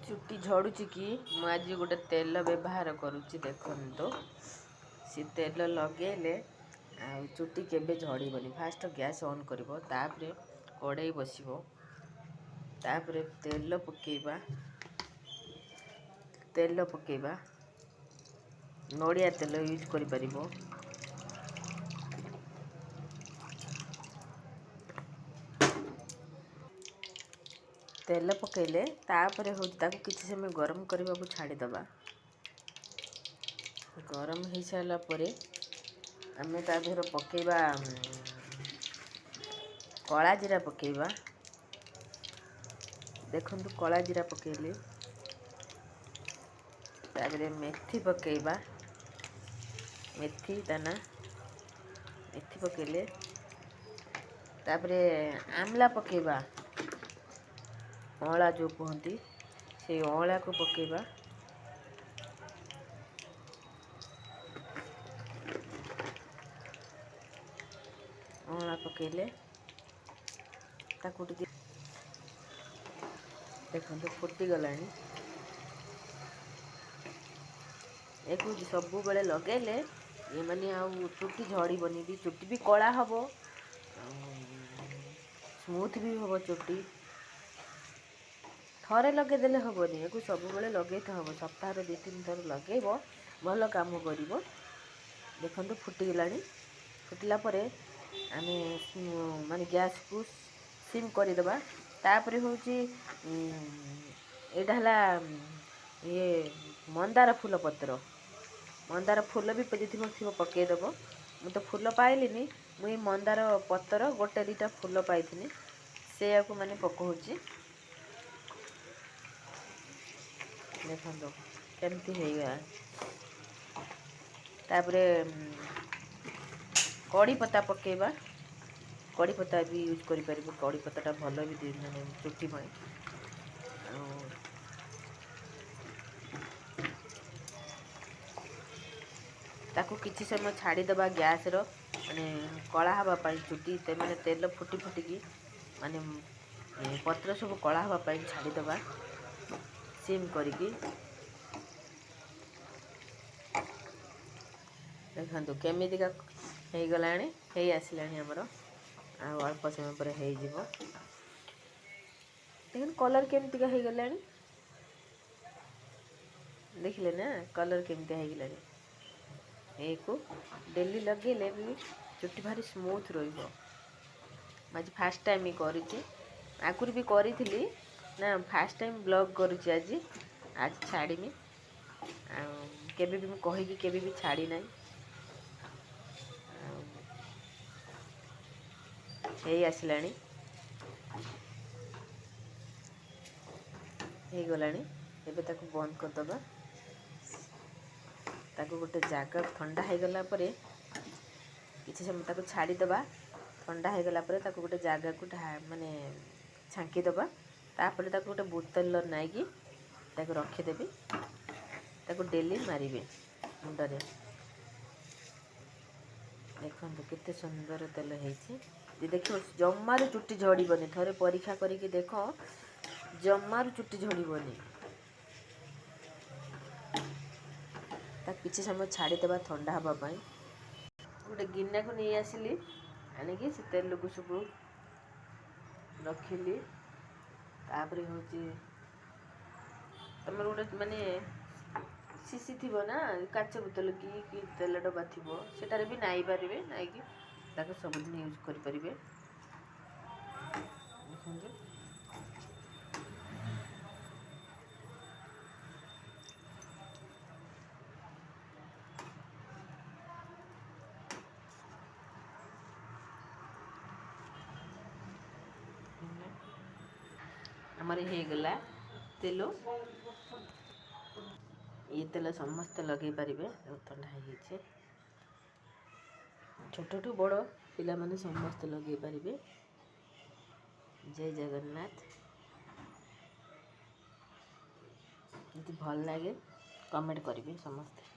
ଚୁଟି ଝଡ଼ୁଛି କି? ମୁଁ ଆଜି ଗୋଟେ ତେଲ ବ୍ୟବହାର କରୁଛି, ଦେଖନ୍ତୁ। ସେ ତେଲ ଲଗେଇଲେ ଆଉ ଚୁଟି କେବେ ଝଡ଼ିବନି। ଫାଷ୍ଟ ଗ୍ୟାସ୍ ଅନ୍ କରିବ, ତାପରେ କଡ଼େଇ ବସିବ, ତାପରେ ତେଲ ପକେଇବା। ତେଲ ପକେଇବା, ନଡ଼ିଆ ତେଲ ୟୁଜ୍ କରିପାରିବ। ତେଲ ପକେଇଲେ ତାପରେ ହେଉଛି ତାକୁ କିଛି ସମୟ ଗରମ କରିବାକୁ ଛାଡ଼ିଦେବା। ଗରମ ହେଇସାରିଲା ପରେ ଆମେ ତା ଦେହରେ ପକେଇବା କଳା ଜିରା ପକେଇବା। ଦେଖନ୍ତୁ, କଳା ଜିରା ପକେଇଲି। ତାପରେ ମେଥି ପକେଇବା, ମେଥି ଦାନା। ମେଥି ପକେଇଲେ ତାପରେ ଆମ୍ଲା ପକେଇବା, ଅଁଳା ଯେଉଁ କୁହନ୍ତି, ସେଇ ଅଁଳାକୁ ପକେଇବା। ଅଁଳା ପକେଇଲେ ତାକୁ ଟିକେ ଦେଖନ୍ତୁ, ଫୁଟିଗଲାଣି। ଏକୁ ସବୁବେଳେ ଲଗେଇଲେ ଇଏ ମାନେ ଆଉ ଚୁଟି ଝଡ଼ିବନି ବି, ଚୁଟି ବି କଳା ହେବ, ସ୍ମୁଥ୍ ବି ହେବ ଚୁଟି। ଥରେ ଲଗେଇଦେଲେ ହେବନି, ଏକୁ ସବୁବେଳେ ଲଗେଇତେ ହେବ। ସପ୍ତାହରେ 2-3 ଥର ଲଗେଇବ, ଭଲ କାମ କରିବ। ଦେଖନ୍ତୁ, ଫୁଟିଗଲାଣି। ଫୁଟିଲା ପରେ ଆମେ ମାନେ ଗ୍ୟାସ୍କୁ ସିମ୍ କରିଦେବା। ତାପରେ ହେଉଛି ଏଇଟା ହେଲା ଇଏ ମନ୍ଦାର ଫୁଲ ପତ୍ର। ମନ୍ଦାର ଫୁଲ ବି ଯଦି ଥିବ ପକାଇଦେବ। ମୁଁ ତ ଫୁଲ ପାଇଲିନି, ମୁଁ ଏଇ ମନ୍ଦାର ପତ୍ର ଗୋଟେ ଦୁଇଟା ଫୁଲ ପାଇଥିଲି, ସେଇଆକୁ ମାନେ ପକାଉଛି। ଦେଖନ୍ତୁ କେମିତି ହେଇଗଲା। ତାପରେ କଡ଼ିପତା ପକାଇବା। କଡ଼ିପତା ବି ୟୁଜ୍ କରିପାରିବ। କଡ଼ିପତାଟା ଭଲ ବି ମାନେ ଚୁଟି ପାଇଁ। ଆଉ ତାକୁ କିଛି ସମୟ ଛାଡ଼ିଦେବା ଗ୍ୟାସ୍ର, ମାନେ କଳା ହେବା ପାଇଁ ଚୁଟି, ମାନେ ତେଲ ଫୁଟି ଫୁଟିକି ମାନେ ପତ୍ର ସବୁ କଳା ହେବା ପାଇଁ ଛାଡ଼ିଦେବା ସିମ୍ କରିକି। ଦେଖନ୍ତୁ କେମିତିକା ହେଇଗଲାଣି, ହେଇ ଆସିଲାଣି ଆମର। ଆଉ ଅଳ୍ପ ସମୟ ପରେ ହେଇଯିବ। ଦେଖନ୍ତୁ କଲର୍ କେମିତିକା ହେଇଗଲାଣି। ଦେଖିଲେ ନା, କଲର୍ କେମିତି ହେଇଗଲାଣି? ଏଇକୁ ଡେଲି ଲଗେଇଲେ ବି ଚୁଟି ଭାରି ସ୍ମୁଥ୍ ରହିବ। ମୁଁ ଆଜି ଫାଷ୍ଟ ଟାଇମ୍ କରିଛି, ଆଗରୁ ବି କରିଥିଲି ନା, ଫାଷ୍ଟ ଟାଇମ୍ ବ୍ଲଗ୍ କରୁଛି ଆଜି। ଆଜି ଛାଡ଼ିମି, ଆଉ କେବେ ବି ମୁଁ କହିକି କେବେ ବି ଛାଡ଼ି ନାହିଁ। ଆଉ ହେଇ ଆସିଲାଣି, ହେଇଗଲାଣି। ଏବେ ତାକୁ ବନ୍ଦ କରିଦେବା। ତାକୁ ଗୋଟେ ଜାଗା ଥଣ୍ଡା ହେଇଗଲା ପରେ କିଛି ସମୟ ତାକୁ ଛାଡ଼ିଦେବା। ଥଣ୍ଡା ହେଇଗଲା ପରେ ତାକୁ ଗୋଟେ ଜାଗାକୁ ମାନେ ଛାଙ୍କିଦେବା। ତାପରେ ତାକୁ ଗୋଟେ ବୋତଲର ନାଇକି ତାକୁ ରଖିଦେବି। ତାକୁ ଡେଲି ମାରିବେ ମୁଣ୍ଡରେ। ଦେଖନ୍ତୁ କେତେ ସୁନ୍ଦର ତେଲ ହେଇଛି। ଦେଖିବ, ଜମାରୁ ଚୁଟି ଝଡ଼ିବନି। ଥରେ ପରୀକ୍ଷା କରିକି ଦେଖ, ଜମାରୁ ଚୁଟି ଝଡ଼ିବନି। ତାକୁ କିଛି ସମୟ ଛାଡ଼ିଦେବା ଥଣ୍ଡା ହେବା ପାଇଁ। ଗୋଟେ ଗିନାକୁ ନେଇ ଆସିଲି, ଆଣିକି ସେ ତେଲକୁ ସବୁ ରଖିଲି। ତାପରେ ହେଉଛି ତମର ଗୋଟେ ମାନେ ଶିଶି ଥିବ ନା, କାଚ ବୋତଲ କି ତେଲ ଡବା ଥିବ, ସେଟାରେ ବି ନାଇ ପାରିବେ। ନାଇକି ତାକୁ ସବୁଦିନ ୟୁଜ୍ କରିପାରିବେ। ଦେଖନ୍ତୁ, ଆମର ହେଇଗଲା ତେଲ। ଇଏ ତେଲ ସମସ୍ତେ ଲଗେଇ ପାରିବେ। ଥଣ୍ଡା ହେଇଯାଇଛି। ଛୋଟଠୁ ବଡ଼ ପିଲାମାନେ ସମସ୍ତେ ଲଗେଇ ପାରିବେ। ଜୟ ଜଗନ୍ନାଥ। ଯଦି ଭଲ ଲାଗେ କମେଣ୍ଟ କରିବେ ସମସ୍ତେ।